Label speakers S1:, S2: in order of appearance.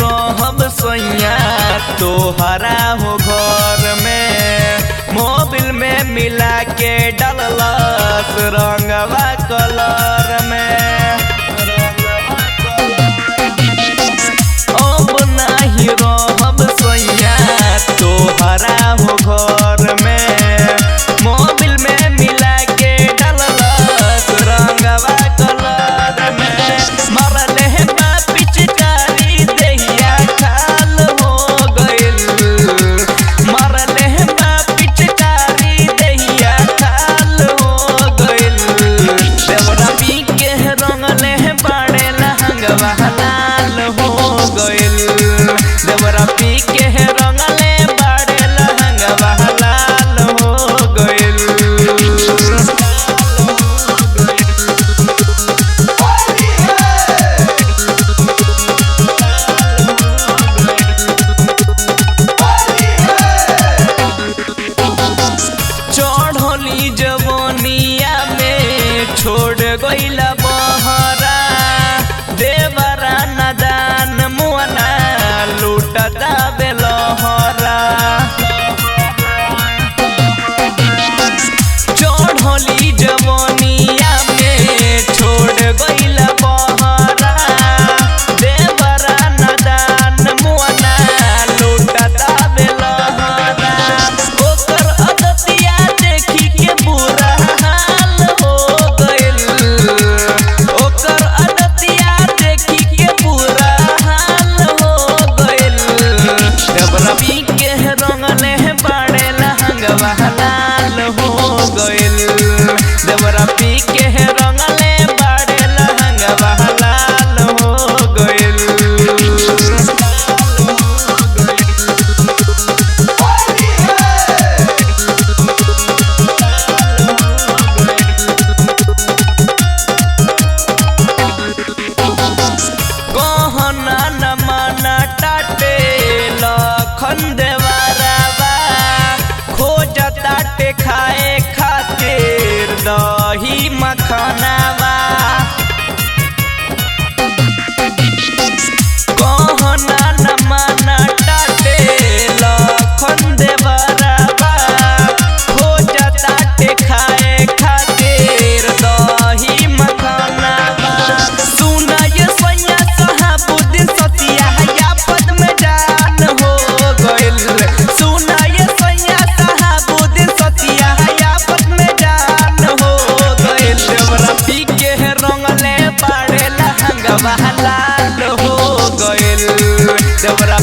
S1: रहब सैया तोहरा हो घर में। मोबिल में मिला के डललस रंगवा कलर में। अब नाही रहब सैया तोहरा हो घर में। मोबिल में मिला के डललस रंगवा कलर में। मरले बा पिचकारी देहिया खाल हो गइल। मरले बा पिचकारी देहिया खाल हो गइल। देवरा पी के रंगले बाड़े लहंगवा लाल हो गइल। देवरा पी के रंगले बाड़े लहंगवा लाल हो गइल। चढ़ली जवनिया में छोड़ गइला बहरा। देवरा नदान मुअना लूटता बेलहरा। चढ़ली जवनिया में छोड़ गइला बहरा। देवरा नदान मुअना लूटता बेलहरा। ओकर अदतिया देखी के बुरा हाल हो गइल। ओकर अदतिया देखी के बुरा हाल हो गइल। देवरा पी के रंगले बाड़े लहंगवा लाल हो गइल। देवरा पी के रंगले बाड़े लहंगवा लाल हो गइल। गहना न माना टाटे लखन देवरवा। खोज ताटे खाए खातिर दही मखनावा। गहना न माना टाटे लखन देवरवा। खोज ताटे खाए खातिर दही मखनावा। सुना ये सैया सहाबुद्दीन सतिया आफत में जान हो गइल। सुना ये सैया सहाबुद्दीन सतिया आफत में जान हो गइल। देवरा पी के रंगले बाड़े लहंगवा लाल हो गइल। देवरा